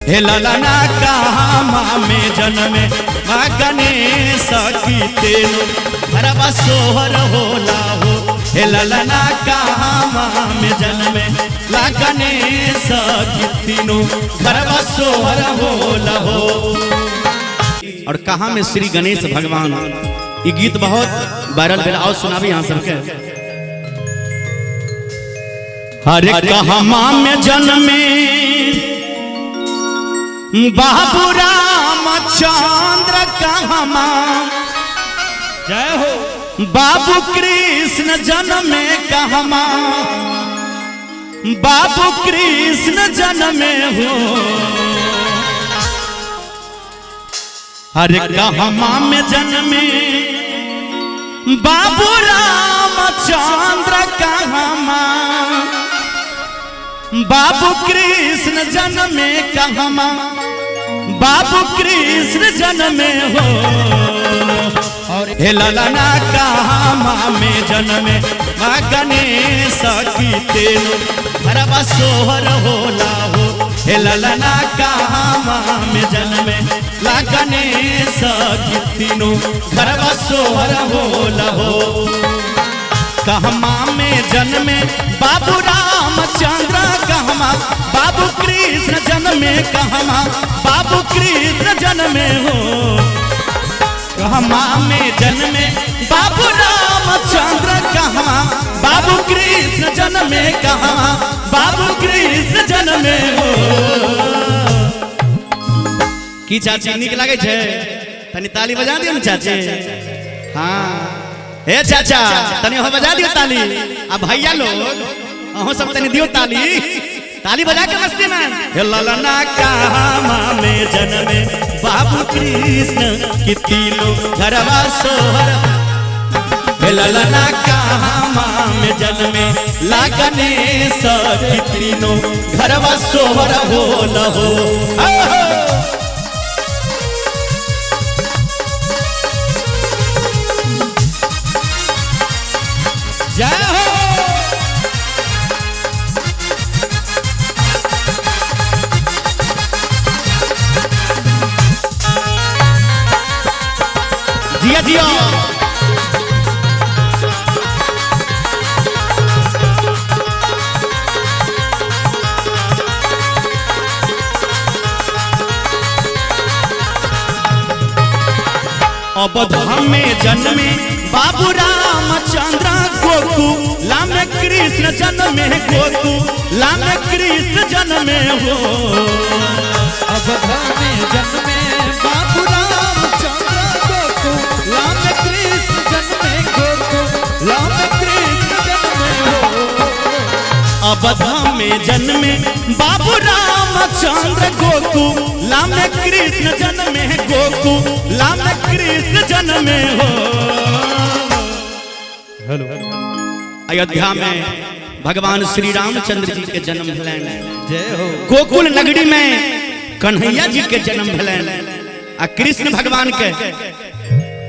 हे ललना कहाँ में जन्मे माँ गणेश की तेनु घरवा सोहर होला हो। हे ललना कहाँ में जन्मे ला गणेश की तीनों घरवा सोहर होला हो। और कहाँ में श्री गणेश भगवान, ये गीत बहुत वायरल भेल, आओ सुनाबी यहाँ सबके। हरे कहाँ में जन्मे बाबू रामचंद्र, कहाँ जय हो बाबू कृष्ण जन्मे, कहाँ बाबू कृष्ण जन्मे हो। हरे कहाँ में जन्मे बाबू रामचंद्र, कहाँ बाबू कृष्ण जन्मे, कहाँ बाबू कृष्ण जन्मे हो। हे ललना कहाँ में जन्मे माँ गणेश की तेनु घरवा सोहर होला हो। हे ललना कहाँ में जन्मे ला गणेश की तीनों घरवा सोहर होला हो। कहमा में जन्मे बाबू रामचंद्र, कहमा बाबू कृष्ण जन्मे, कहमा बाबू कृष्ण जन्मे हो। कहमा में जन्मे बाबू रामचंद्र, कहमा बाबू कृष्ण जन्मे, कहमा बाबू कृष्ण जन्मे हो। की चाची नीक लागै छै? तनी ताली बजा दियौ ने चाची। हाँ हे चाचा तनी हो बजा दियो ताली। आ भैया लोग अहों सब तनी दियो ताली, ताली बजा के मस्ती में। हे ललना कहाँ में जन्मे बाबू कृष्ण की तीनों घरवा सोहर। हे ललना कहाँ में जन्मे ला गणेश की तीनों घरवा सोहर होला हो। जय हो। जिया जिया अवध में जन्मे बाबू रामचंद्र, गोकुला में कृष्ण जन्मे, गोकुला में कृष्ण जन्मे हो। अवध में जन्मे बाबू रामचंद्र, गोकुला में कृष्ण जन्मे, गोकुला में कृष्ण जन्मे हो। अवध में जन्मे बाबू रामचंद्र, गोकुला में कृष्ण जन्मे, गोकुला में कृष्ण जन्मे हो। हेलो। अयोध्या में भगवान श्री रामचंद्र जी के जन्म भेलनि। जय हो। गोकुल नगरी में कन्हैया जी के जन्म भेलनि। आ कृष्ण भगवान के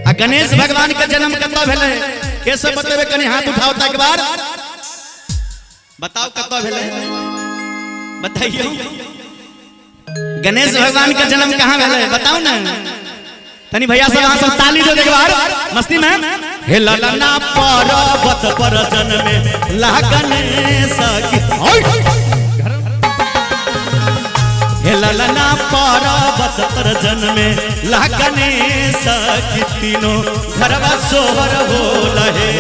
आ गणेश भगवान के जन्म कतऽ भेलै? के सब बतेबै? कनि हाथ उठाओ त एक बार बताओ कतऽ भेलै, बताइयो। गणेश भगवान के जन्म कहाँ भेलै बताओ ना तनी भैया सब, अहाँ सब ताली दो एक बार मस्ती में। हे ललना पर्वत पर जन्मे ला गणेश की, हे ललना पर्वत पर जन्मे ला गणेश की तीनों घरवा सोहर होला हे।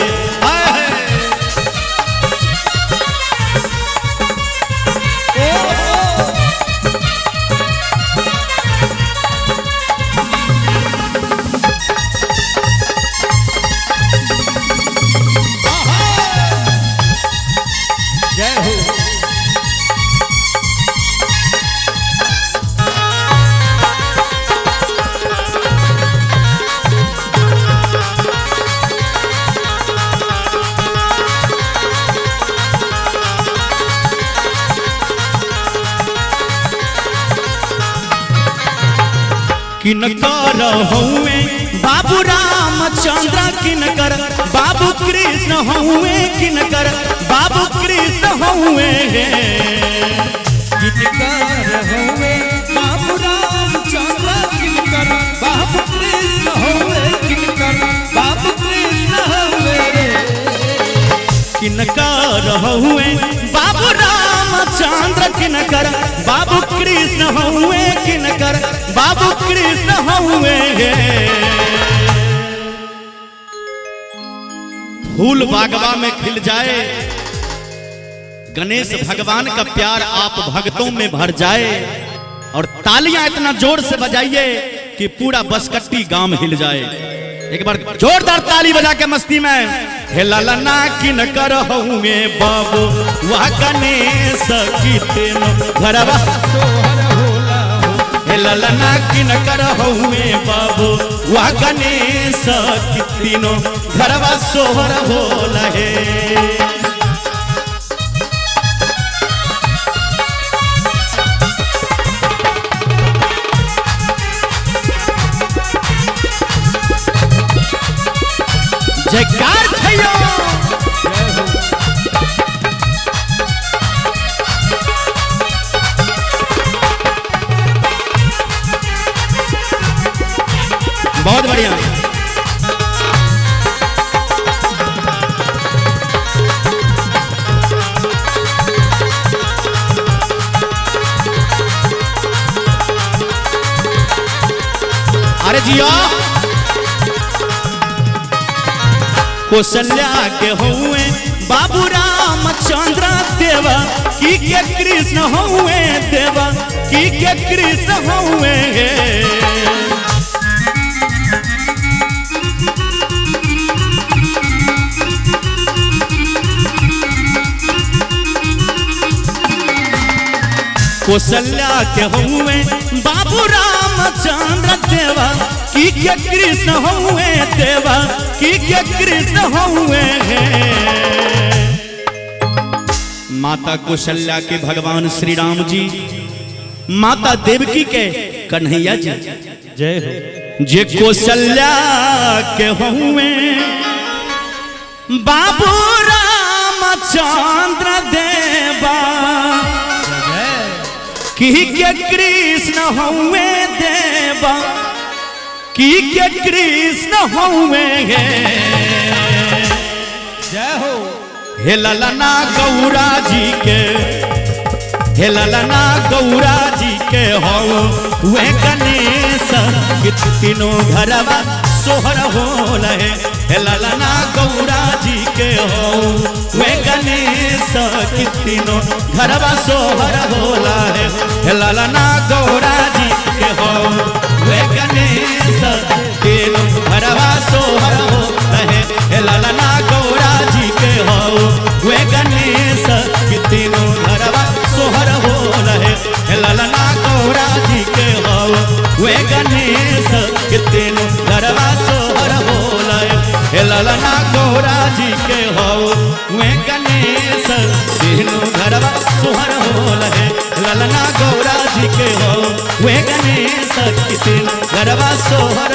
जय हो। किनकर हउए बाबू रामचंद्र, किनकर बाबू कृष्ण हउए, किनकर बाबू कृष्ण हउए। किनकर हउए बाबू किनकर बाबू कृष्ण हुए किनकर बाबू कृष्ण हुए। फूल बागवा में खिल जाए, गणेश भगवान का प्यार आप भक्तों में भर जाए, और तालियां इतना जोर से बजाइए कि पूरा बसकट्टी गांव हिल जाए। एक बार जोरदार ताली बजा के मस्ती में हे ललना किनकर हुए बाबू वह गणेश की तीनों घरवा सोहर होला हो। हे ललना किनकर हुए बाबू वह गणेश की तीनों घरवा सोहर होला हे। जयकार छैयो। जय हो। बहुत बढ़िया। अरे जिया कौशल्या के हुए बाबू रामचंद्र देवा की के कृष्ण हुए देवा की के कृष्ण हुए। कौशल्या के हुए बाबू रामचंद्र देवा की के कृष्ण हुए देवा की के कृष्ण हुए। माता कौशल्या के भगवान श्री राम जी, माता देवकी के कन्हैया जी। जय हो। जे कौशल्या के हुए बाबू रामचंद्र देवा की के कृष्ण हुए देवा की के कृष्ण हुए। जय हो। हे ललना गौरा जी के हे ललना गौरा जी के हो वे गणेश कि तीनों घरवा सोहर हो लहे। हे ललना गौरा जी के हो वे गणेश कि तीनों घरवा सोहर हो लहे। हे ललना गौरा जी के हो वे गणेश तीनों घरवा सोहर हो लहे। हे ललना गौरा जी के हो वे गणेश कि तीनों घरवा सोहर हो लहे। हे ललना गौरा जी के हो वे गणेश कि तीनों घरवा सोहर हो लहे। हे ललना गौरा जी के हो वे गणेश तीनों घरवा सोहर हो लहे। ललना गौरा जी के हो वे गणेश कि तीनों घरवा सोहर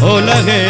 हो लहे।